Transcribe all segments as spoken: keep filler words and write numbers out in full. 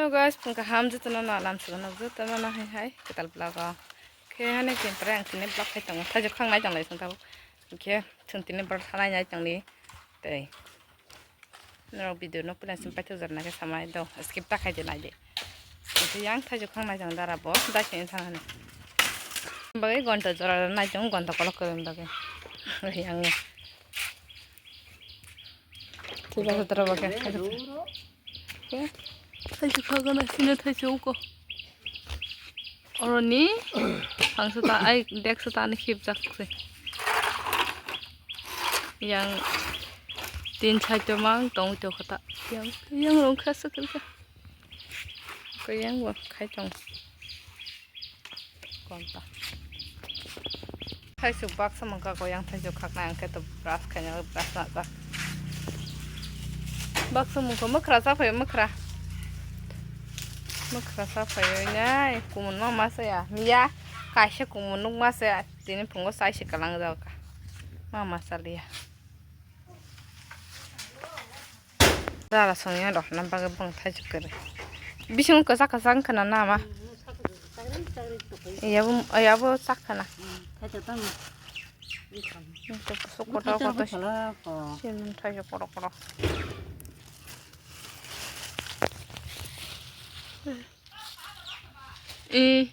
Guys, phung kaham jotono no alam sugo no jotono no hai hai kwtal vlog o. Khe hane tin pore ang tini vlog khai tongo. Thaijo khang nai tonglai song tabo. Khe chwng tini vlog khanai nai tongli. Tei norok video no puila sim paithak jor nai khe samai do skip ta khai de nai de. Khe yang thaijo khang nai tong dara bo dai se thang hane. Bagwi gonta jora nai tong gonta kolok kwrwng bagwi. Yang ni. Thaijo khang nai tong. Thaichuk kha gana sini thaichuk ko. Oroni hangsa ta ai deksa ta ani khipjak se. Yang tin side to mang tong to khata. Yang, yang rong kha sakal kha. Ko yang bo khai tong. Konta. Thaisuk baksa mangka ko yang thaisuk khaknai ang khe to brush khaina brush na jak. Baksa mangko mwkhra sa phai mwkhra. Mwkhra sa phai nai kumun ma masa ya. Miya kaisa kumun nuk masa ya. Tini phungo sai se kalang jak. Ma masa liya. Dara songya rok na bagwi bong thai kwrwi. Bising kwchak kwchak wngkha na nama. Yabo yabo chak khana. Sok kotor kotor. Simun thai kotor kotor. Eh.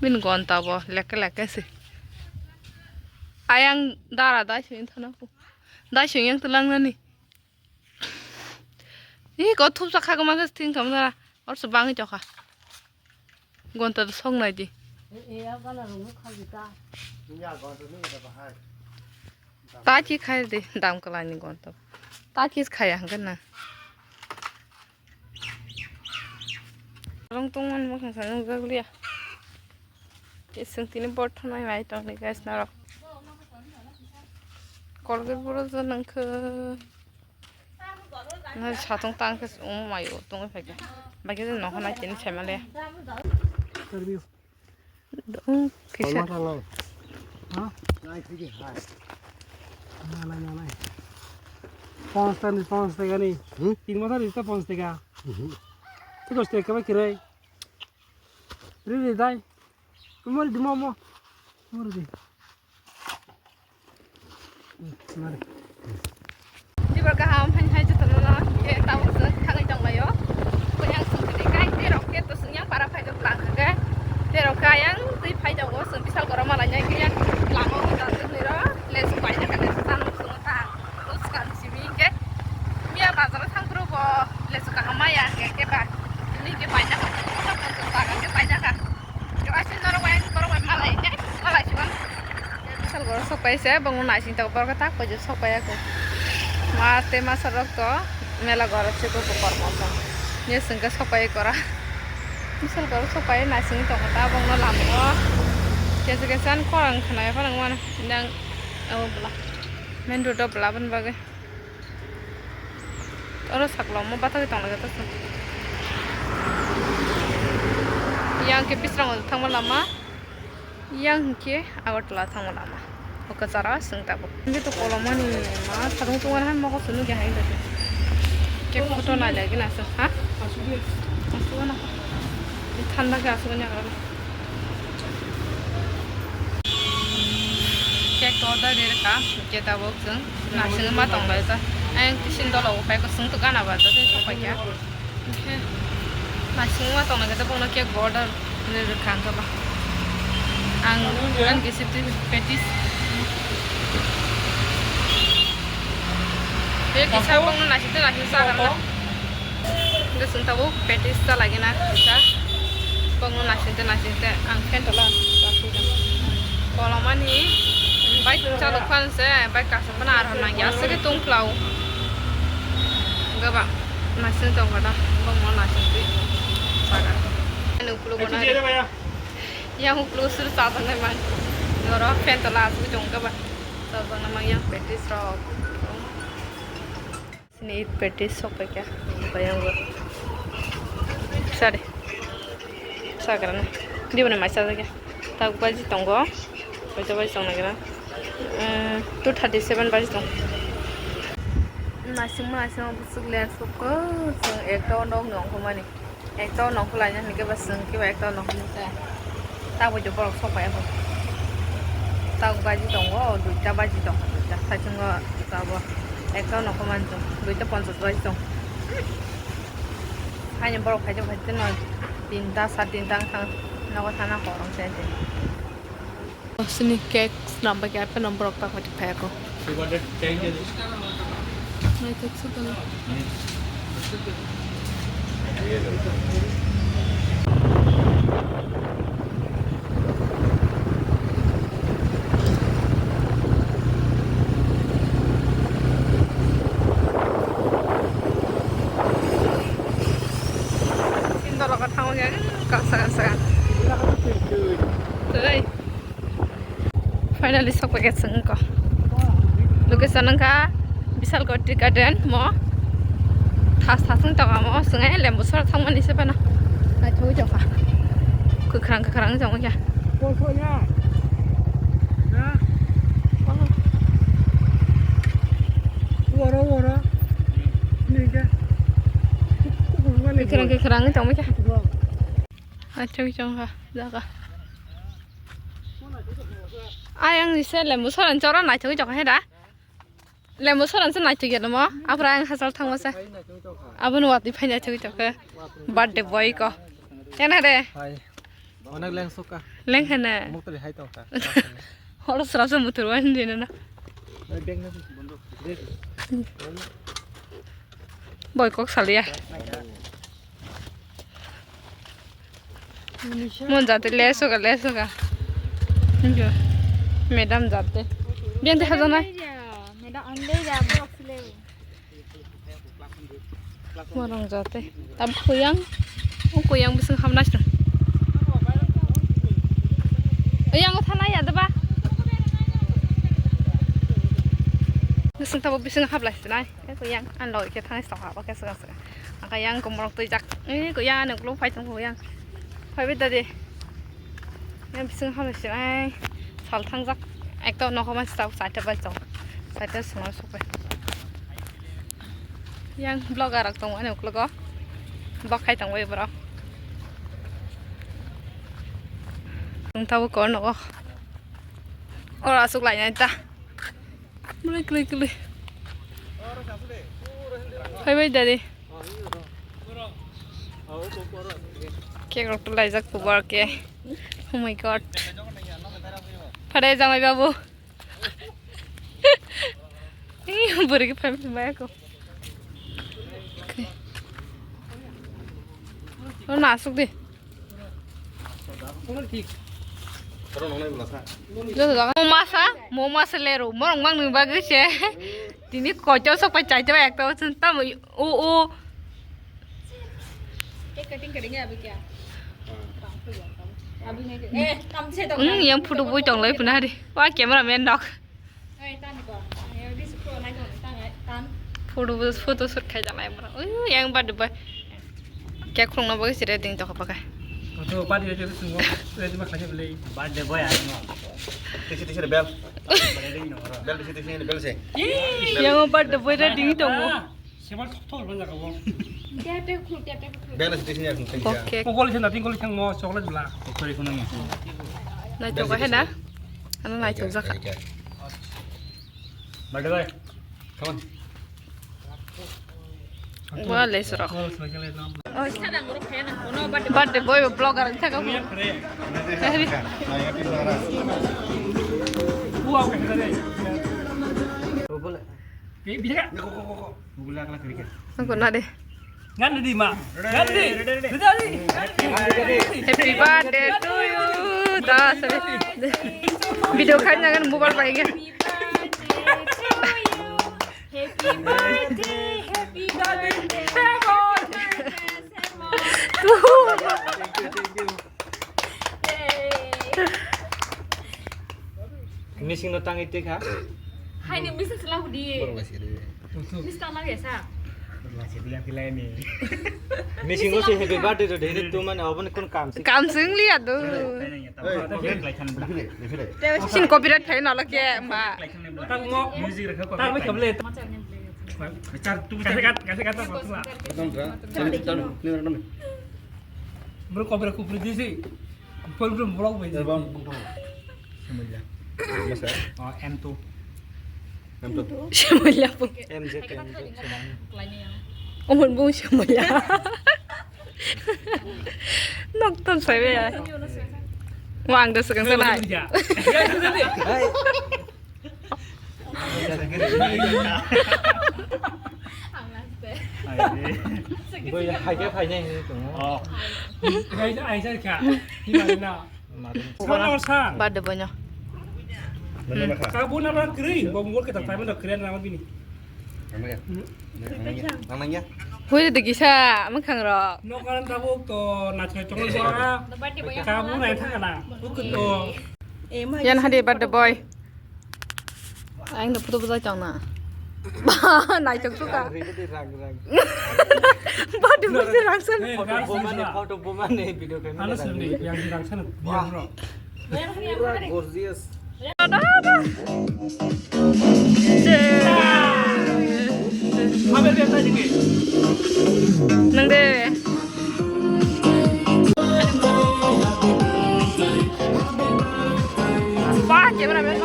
Bini gonta bo leke leke se. Ayang dara dai sing thana ko. Dai sing yang tulang nani. Ih, ko thup sakha ko mangke thing kam dara. Or se bangi chokha. Gonta to song nai di. Ta chi khai di dam kalani gonta. Ta chi khai hangke na. Rong tongmani mwkhang sa nukjakliya. Ising tini bor thanai nai tongni guys norok. Colgate boro jo nangkhe. Na satung tangkhe umo mayo tongwi phaikha. Baikhe je nokha nai tini saimaliya. Dong kisa. Kolma thangnai. Ha? Nai, nai, nai. Pons tani, pons tega ni. Hmm? Tin masa ni ta pons tega. Mhm. Tu dos tega bai kirai. Ri ri dai. Mo ri di mo mo. Mo ri di. Tibor kaham hai hai jotono no ke tabuk se thangwi tonglaio. Koi ang sung tini kai te rok ke to sung yang para phai jok lang ke. Te rok ka yang twi phai jok sung bisal gorom malai nai ke yang lama o ta twi ro le su pai na ka le su tan sung ta. Us kan simi ke. Mia bazar thang pro bo le su kaham ya ke ke ba. Ni ke pai na ka. Ke pai na ka. Ke pai na ka. Ke pai na ka. Bisal goro sok pai se, bongno naising tok borok tak pojo sok pai ako. Ma te masa rok to mela goro se ko kormo sa. Ni sengke sok pai kora. Bisal goro sok pai naising tok ta bongno lamo. Kesa kesa an korang khana ya korang wana. Nang abo bla. Main road bla ban bagai. Oro saklo mo bathagwi tonglaijak ta se. Yang ke Pisrango thangma lama, yang ke Agartala thangma lama. O kwcharo chwng tabuk. Hingke to kolomani ma sarung tongmani hai mokol swnwi khe hai khe. Khe photo nai lai gina se, ha? Asuk na. Thanda khe asuk na. Cake to order ri rwkha, hwnkhe tabuk chwng naisingwi ma tonglaijak. Ayang tisin dola o paikhe chwng to gana ba, joto sok paikha. Hwnkhe naisingwi ma tongnaikhe tabukno cake bo order ri rwkha hwnkhe ba. Ang, ang kisi twi patties. Tei kisa bongno naising twi naising chagra na. Hwnkhe chwng tabuk patties chalaigwna kisa. Bongno naising twi naising twi ang phen tola. Kolomani bike chalok phan se, bike kaisa phano arhor nangya aswk khe tong phlao. Hwnkhe ba naising tongkha da, bongno naising twi chagra. Yang uklo suru chajaknai man. Oro phen tola aswk tong khe ba. Chajaknai man yang patties rok. Sini eat patties sok paikha. Bayang go. Sare. Sagrana. Di bana mai sajakya. Tak baji tongo. Koita baji tong nagra. Eh, two thirty seven baji tong. Naisingma naisingma bwswk len sukgo, chwng ekta o nok nongkhormani. Ekta o nongkhorlaina hinkhe ba chwng khe ba ekta o nongkhormani ta. Tabukhe borok sok bai abo. Tabuk baji tongo, duita baji tongo, duita. Saichungo abo ekta o nongkhormani chwng, duita ponchas baji tong. Haini borok phaijak phaijak no tinta, sa tinta wngkha, nogo thana kwrwngsa se. Sini cake swnam bai khe, aphano borok tak bai phai ako. Naithok se tong. Sindoro kotha wngya, kasa kasa. Tei. Finally, sok paikha chwng wngkha. Location wngkha Vishal Tea Garden mo. Thas thas wng tongo mo, chwng ai lembu sora thangmani se phano. Naithogwi tongkha. Kwkhwrang kwkhwrang wng tongkha. Kwkhwrang kwkhwrang wng tongkha. Naithogwi tongkha jaga. Ayang ni se lembu soran chora naithogwi tongkha he da. Lembu soran se naithogwi ya mo. Abra ang hachal thangma se. Aboni watwi phai naithogwi tongkha. Birthday boy ko. Yana de. Hai. Onek leng sukha. Leng khana. Muktori hai tongkha. Horo sra se mutur wan de na. Boy kok salia. Mon jate lesoga, lesoga. Injo. Madam jate. Biang te hajanai. Madam, ang dei da, box le. Morong jate. Tab kuyang. O kuyang bising hamna sino. Yang thanai ya deba. Bising tabo bising hablai sinai. Kuyang, ang loi khe thangwi sokha, bo khe swkang swkang. Ang khe yang kumrok twijak. Eh, kuyang, ani uklok phai tong kuyang. Phaibai da de. Yang bising hamlai se ai. Sal thangjak. Ekto nokho man sta, saita bai chong. Saita swngo sokhe. Yang vlogger rok tongo ani uklogo. Bok khai tongbai borok. Ang tabo kor nogo. Ora asuk lai nai ta. Mule kli kli. Phaibai da de. Cake rok laijak kubar ke. Oh my god. Phare jamai babu. Ih, bwrwi khe phai phai ako. Okay. O nasuk de. Mo masa, mo masa lero, morong mang nung bagwi se. Tini koito sok pai chaito ekta o chun tamo o o. Hmm, yang photo bui tong lai puna hari. Wa camera man nok. Photo, photo shoot khai jalai mara. Ui, yang birthday boy. Cake khulungna bagwi se ready tongkha pakai. Auto party ready tongkha. Ready ma khlai bwlai. Birthday boy ano. Tisi tisi bel. Bel tisi tisi bel se. Yang birthday boy ready tongo. Sebal thok thok ban jaga bo. Bel tisi tisi. Okay. Kokol se nating kol thang mo chocolate bla. Kokori khunang. Nai to ka hena. Ano nai to jaka. Birthday boy. Come on. Wah, les rok. Birthday boy, vlogger wngkha kok. Nang ko na de. Gan ready ma. Gan ready. Ready, ready. Happy birthday to you. Da, sorry. Video khan jangan mobile pai gaya. Happy birthday, happy birthday. Mising no tangwi twi kha. Hai ni mising sila hudi. Borok lai sidi. Mising tang lagi sa. Borok lai sidi yang pilai ni. Mising o se happy birthday to dei tu mane obo ni kun kam si. Kam sing liya tu. Hey, hey, hey, hey. Sin copyright khai na lake ma. Tang mo. Music rekha ko. Tang mo kable. Kasih kat, kasih kat apa tu lah? Bro, kau berapa kubur di sini? Full belum vlog bai. Masa? Oh, M two. M two. Shamala pun. M Z, M Z. Umur bung shamala. Nokton saya ya. Wang dah sekarang sana. Hai. Boi, hai khe phainai hinwi tongo. Oh. Hai, hai, hai, kha. Hi mano na? Mano sa. Birthday boy no. Mano na kha. Ka bo na ba kri, bo mo ke ta phai mano kri na ma bini. Nang nang ya. Hui de kisa, mangkhang rok. No karan tabuk to na chai chong so. Ka bo na thang na. Ukut to. Yan hadi birthday boy. Ang da photo bwsai tong na. Naitok tu ka. Rang, rang, rang. Badu badu rang san. Hey, photo bomani, photo bomani video kami. Ano sini yang rang san. Wah. Pura gorgeous. Nang de. Wah, camera man.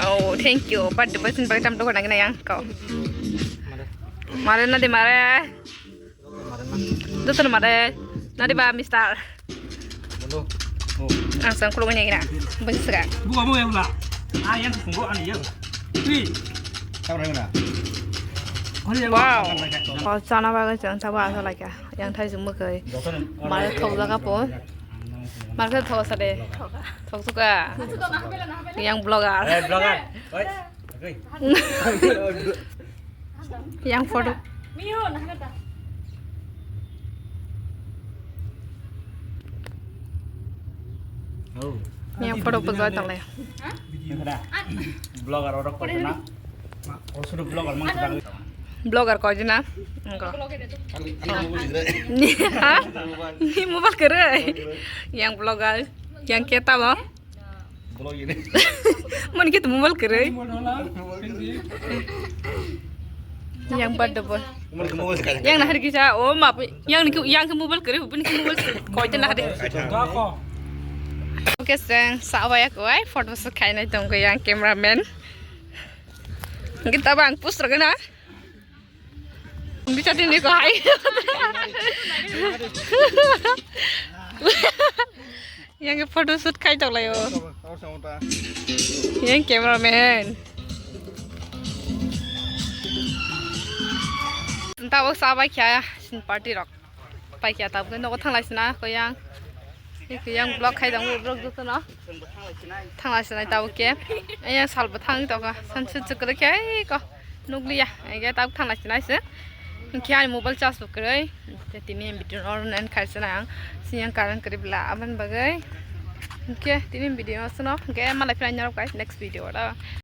Oh, thank you. Birthday boy sin bagwi tam dokon nang yang ko. Mare na de mare. Jotono mare. Nadi ba, mister? Bondo. Oh. Ang sang khulumani gina. Bwswk. Buka mo yang la. Ah, yang khungo ani yang. Three. Tau rai na. Ani yang. Wow. Oh, chana bagwi chang thawa asa laikha. Yang thai sung mwkhwi. Jotono. Mare thok jaga po. Mare thok sa de. Thok suka. Yang vlogger. Eh, vlogger. Oi. Yang photo. Yang photo pejai tong lai. Vlogger orang kau na. Oh, sudah vlogger mang sedang. Vlogger kau je na. Enggak. Ni ha? Ni mobile kere. Yang vlogger, yang kita loh. Mani khe mobile kwrwi. Yang birthday boy. Yang nahar kisa, oh, ma, yang ni, yang khe mobile kwrwi, bini khe mobile koi te nahar. Okay, seng, sawa ya koi, photo se khainai tong yang cameraman. Kita bang push ragana. Bicha tini ko hai. Yang ke photo shoot khai tok layo. Yang cameraman. Tabo sabai kya sin party rok. Pai kya tabuk nogo thanglai sina ko yang. Yang vlog khai dong vlog joto no. Thanglai sinai tabuk ke. Yang salbo thang to ka. San su chukre ke ko. Nukliya. Ege tabuk thanglai sinai se. Ke ani mobile charge bo kwrwi. Tini video no nen khai sinai ang. Siyang karan kwrwi bla aban bagai. Ke tini video no sino. Ke malai phai norok kai next video da.